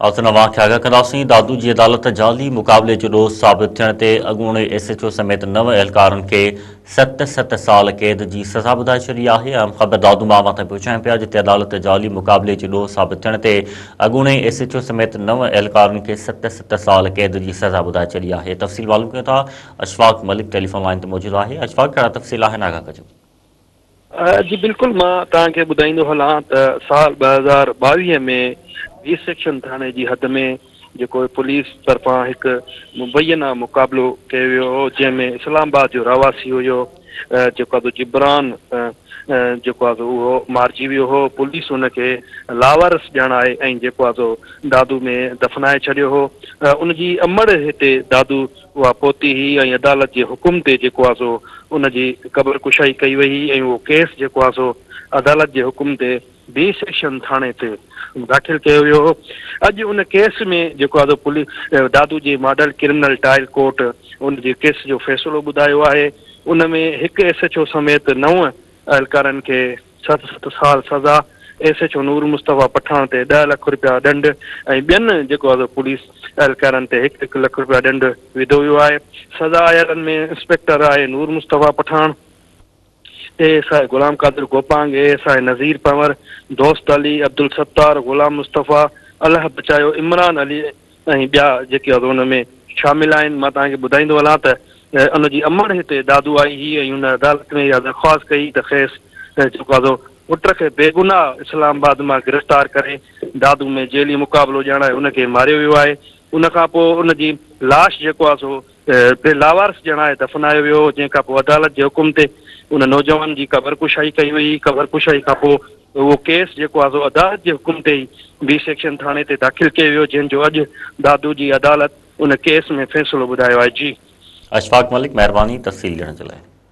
اسان اوهان کي آگاهه ڪنداسين، دادو جي عدالت جعلي مقابلي جو ڏوهه ثابت ٿيڻ تي اڳوڻي ايس ايڇ او سميت نو اهلڪارن کي ست ست سال قيد جي سزا ٻڌائي ڇڏي آهي. اهم خبر دادو مان اوهان تائين پهچايون پيا جتي عدالت جعلي مقابلي جي ڏوهه ثابت ٿيڻ تي اڳوڻي ايس ايڇ او سميت نو اهلڪارن کي ست ست سال قيد جي سزا ٻڌائي ڇڏي آهي. تفصيل معلوم ڪيون ٿا اشفاق ملڪ ٽيليفون لائين تي موجود آهي. اشفاق ڪهڙا تفصيل آهن آگاهه ڪجو. جي بلڪل مان توهان کي ٻڌائيندو هلان ته سال 2022 ۾ بي سيڪشن ٿاڻي جي حد ۾ جيڪو پوليس طرفان هڪ مبينا مقابلو ڪيو ويو هو جنهن ۾ اسلام آباد جو رهواسي هيو جيڪو آهي جبران جيڪو آهي اهو مارجي ويو هو پوليس ان کي لاوارث ڄاڻائي ۽ جيڪو آهي دادو ۾ دفنائي ڇڏيو هو ان جي امڙ هتي دادو اها پهتي هئي ۽ عدالت جي حڪم تي جيڪو آهي سو ان جي قبر ڪشائي ڪئي وئي هئي ۽ اهو ڪيس جيڪو آهي سو عدالت جي حڪم تي بي سيڪشن ٿاڻي تي داخل ڪيو ويو هو. اڄ ان ڪيس ۾ جيڪو آهي سو پوليس دادو جي ماڊل ڪرمنل ٽرائل ڪورٽ ان جي ڪيس جو فيصلو ٻڌايو آهي. ان ۾ هڪ ايس ايڇ او سميت نو اهلڪارن کي ست ست سال سزا، S H O Noor Mustafa Pathan تي ڏهه لک رپيا ڏنڊ ۽ ٻين جيڪو آهي سو پوليس اهلڪارن تي هڪ هڪ لک رپيا ڏنڊ وڌو ويو آهي. سزا آيلن ۾ انسپيڪٽر آهي Noor Mustafa Pathan, A S I Ghulam Qadir Gopang, A S I Nazir Panhwar, Dost Ali, Abdul Sattar, Ghulam Mustafa, Allah Bachayo, Imran Ali ۽ ٻيا جيڪي ان ۾ شامل آهن. مان توهان کي ٻڌائيندو هلان ته ان جي امڙ هتي دادو آئي هئي ۽ ان عدالت ۾ اها درخواست ڪئي ته کيس جيڪو آهي سو پٽ کي بيگناهه اسلام آباد مان گرفتار ڪري دادو ۾ جيلي مقابلو ڄاڻائي ان کي ماريو ويو آهي. ان کان پوء ان جي لاش جيڪو آهي سو بي لاوارث ڄاڻائي دفنايو ويو هو، جنهن کان پوء عدالت جي حڪم تي ان نوجوان جي قبر ڪشائي ڪئي وئي. قبر ڪشائي کان پوء اهو ڪيس جيڪو آهي سو عدالت جي حڪم تي ئي بي سيڪشن ٿاڻي تي داخل ڪيو ويو، جنهن جو اڄ دادو جي عدالت ان ڪيس ۾ فيصلو ٻڌايو آهي. جي. اشفاق ملڪ مهرباني تفصيل ڏيڻ جي لاء.